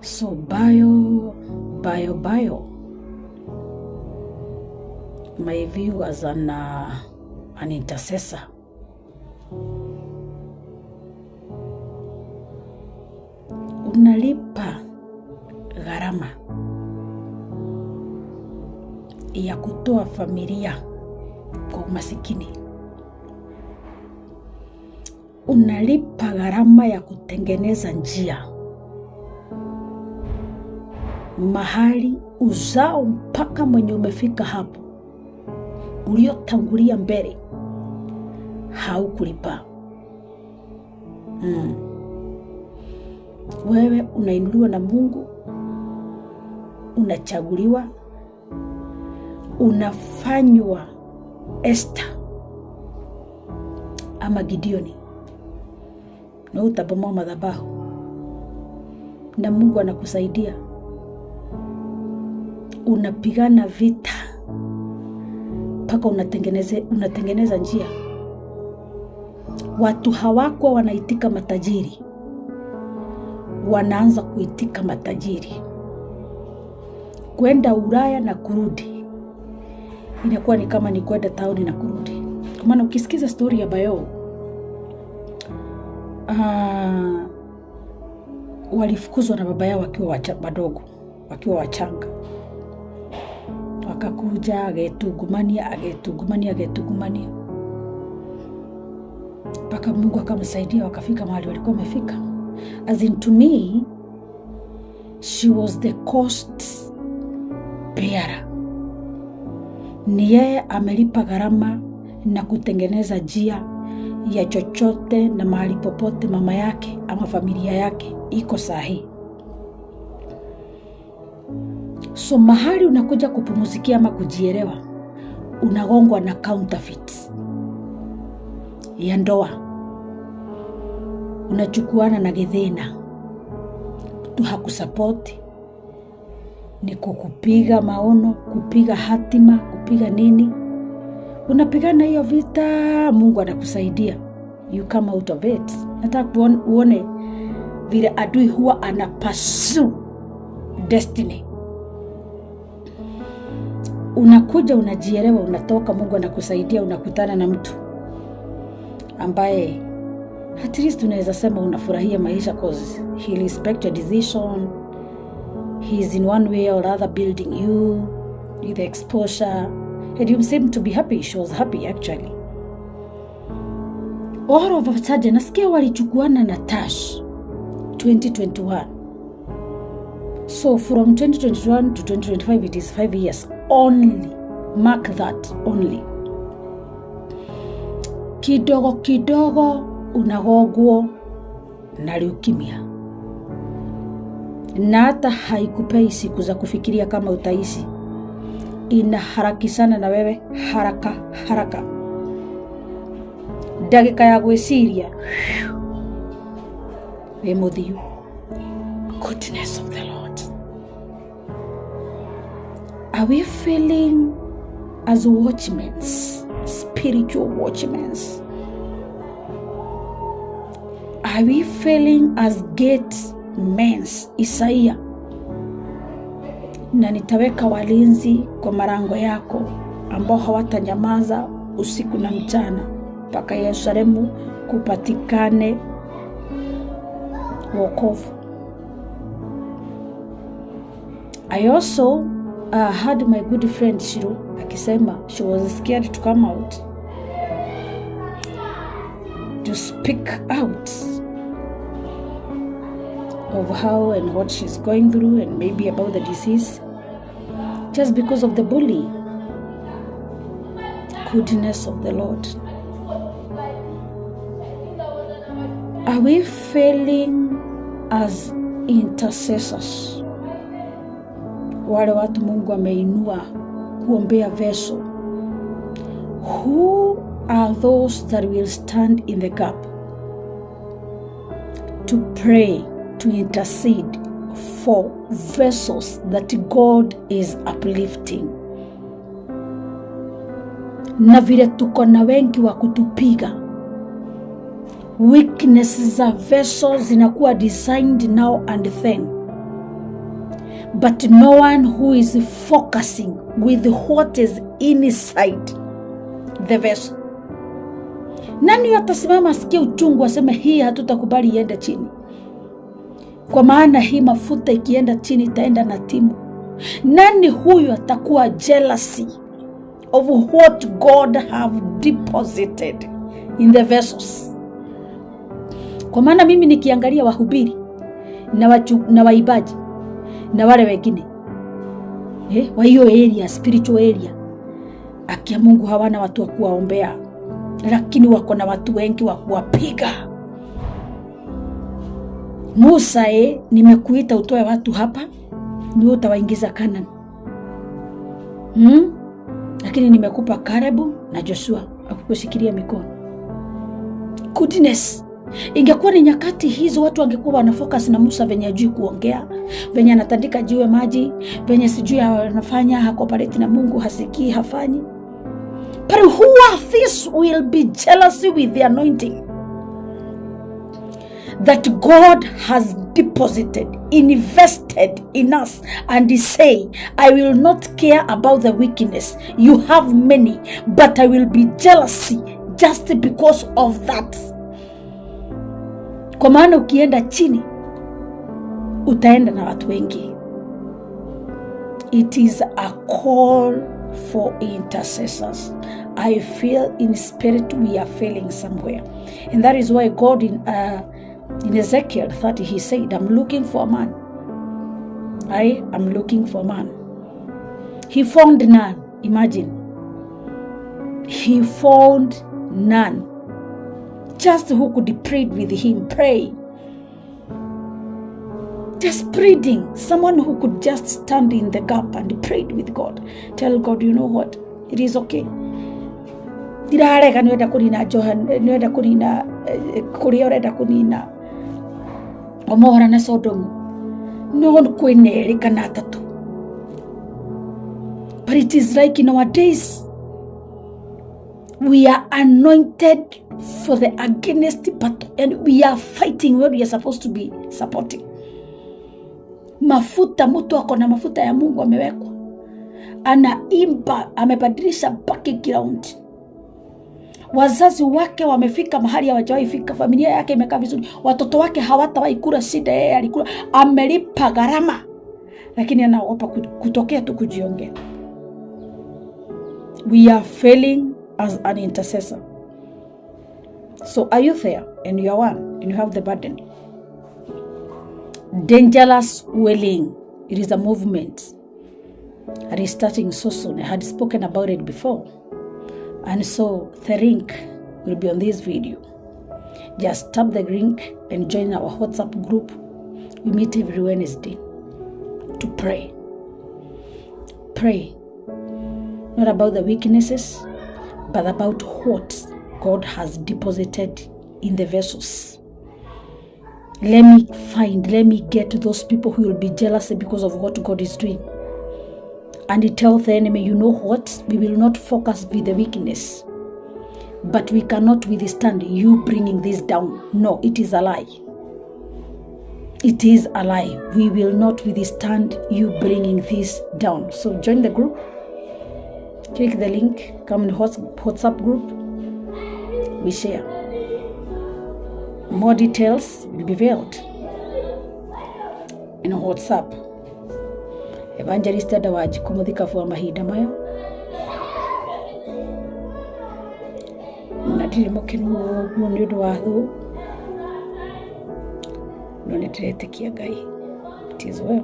So Bayo, Bayo, Bayo, my view as an intercessor, unalipa gharama ya kutoa familia kwa umasikini, unalipa gharama ya kutengeneza njia mahali uzao mpaka mwenye umefika hapo uliotangulia mbele haukulipa. Wewe unainuliwa na Mungu, unachaguliwa, unafanywa Esther ama Gideoni, na utabomoa madhabahu na Mungu anakusaidia. Unapigana vita mpaka unatengeneza njia. Watu hawakuwa wanaitika matajiri, wanaanza kuitika matajiri. Kwenda Ulaya na kurudi inakuwa ni kama ni kwenda tauni na kurudi. Kwa maana ukisikiza story ya Bayo, walifukuzwa na baba yao wakiwa wadogo, wakiwa wachanga, wakakuja agetungumania, agetungumania, agetungumania mpaka Mungu akamsaidia wakafika mahali walikuwa wamefika. As in, to me she was the cost bearer. Ni yeye amelipa gharama na kutengeneza njia ya chochote na mahali popote mama yake ama familia yake iko sahi. So mahali unakuja kupumuzikia ama kujielewa, unagongwa na counterfeits ya ndoa, unachukuana na githina, mtu hakusapoti, ni kukupiga maono, kupiga hatima, kupiga nini. Unapigana hiyo vita, Mungu anakusaidia, you come out of it. Nataka uone vile adui huwa anapursue destiny. Unakuja unajielewa, unatoka, Mungu anakusaidia, unakutana na mtu ambaye at least unaweza sema unafurahia maisha, 'cause he respect your decision, he is in one way or other building you with the exposure, and you seem to be happy. She was happy, actually. All of a sudden, nasikia walichukuana na Tash 2021. So from 2021 to 2025, it is 5 years only. Mark that, only. Kidogo kidogo unagongwo na leukemia, na hata haikupei siku za kufikiria kama utaishi. Inaharakishana na wewe haraka haraka, ndagika ya gwĩciria wĩ mũthiu. Goodness of the Lord, are we feeling as watchmen, spiritual watchmen? Are we failing as gate men? Isaia, "Na nitaweka walinzi kwa malango yako ambao hawatanyamaza usiku na mchana mpaka Yerusalemu kupatikane wokovu." I also had my good friend Shiru akisema she was scared to come out to speak out of how and what she's going through and maybe about the disease, just because of the bully. Goodness of the Lord. Are we failing as intercessors? Wale watu Mungu ameinua kuombea vessel. Who are those that will stand in the gap to pray, to intercede for vessels that God is uplifting? Na vile tuko na wengi wa kutupiga, weakness za vessel zinakuwa designed now and then. But no one who is focusing with what is inside the vessel. Nani atasimama asikie uchungu aseme hii hatutakubali iende chini, kwa maana hii mafuta ikienda chini itaenda na timu? Nani huyu atakuwa jealousy of what God have deposited in the vessels? Kwa maana mimi nikiangalia wahubiri na waimbaji na wale wengine wa hiyo area, spiritual area, akia Mungu hawana watu wa kuwaombea, lakini wako na watu wengi wa kuwapiga. Musa, nimekuita utoe watu hapa, ni utawaingiza Canaan. Lakini nimekupa Kalebu na Joshua akukushikilia mikono. Goodness. Ingekuwa ni nyakati hizo watu wangekuwa wanafocus na Musa venye ajui kuongea, venye anatandika jiwe maji, venye sijui anafanya, hacooperate na Mungu, hasikii, hafanyi. But who are this will be jealousy with the anointing that God has deposited, invested in us, and he say, "I will not care about the weakness. You have many, but I will be jealousy just because of that." Kwa maana ukienda chini utaenda na watu wengi. It is a call for intercessors. I feel in spirit we are failing somewhere. And that is why God in Ezekiel 30, he said, "I'm looking for a man. I am looking for a man." He found none. Imagine. He found none. Just who could pray with him, pray. Just praying. Someone who could just stand in the gap and pray with God. Tell God, "You know what? It is okay. Ndirarega nĩũrenda kũnina Johan, nĩũrenda kũnina kũrĩa ũrenda kũnina Gomora na Sodomu, no kwĩna erĩ kana atatũ." But it is like in our days we are anointed for the against battle and we are fighting where we are supposed to be supporting. Mafuta, mtu ako na mafuta ya Mungu amewekwa, anaimba, amebadilisha background. Wazazi wake wamefika mahali hawajawahi fika, familia yake imekaa vizuri, watoto wake hawatawahi kula shida yeye alikula, amelipa gharama, lakini anaogopa kutokea tu kujiongea. We are failing as an intercessor. So are you there and you are one and you have the burden? Dangerous Wailing. It is a movement that is starting so soon. I had spoken about it before. And so the link will be on this video. Just tap the link and join our WhatsApp group. We meet every Wednesday to pray. Pray. Not about the weaknesses, but about what God has deposited in the vessels. Let me find, let me get those people who will be jealous because of what God is doing. And tell the enemy, "You know what? We will not focus with the weakness, but we cannot withstand you bringing this down. No, it is a lie. It is a lie. We will not withstand you bringing this down." So join the group, click the link, come in WhatsApp group, we share. More details will be veiled in WhatsApp. Evangelist Eda Wanjikũ mũthikabu wa mahinda maya na ndirĩ mũkenu ũguo nĩ ũndũ wa thũ, no nĩ ndĩretĩkia Ngai. It is well.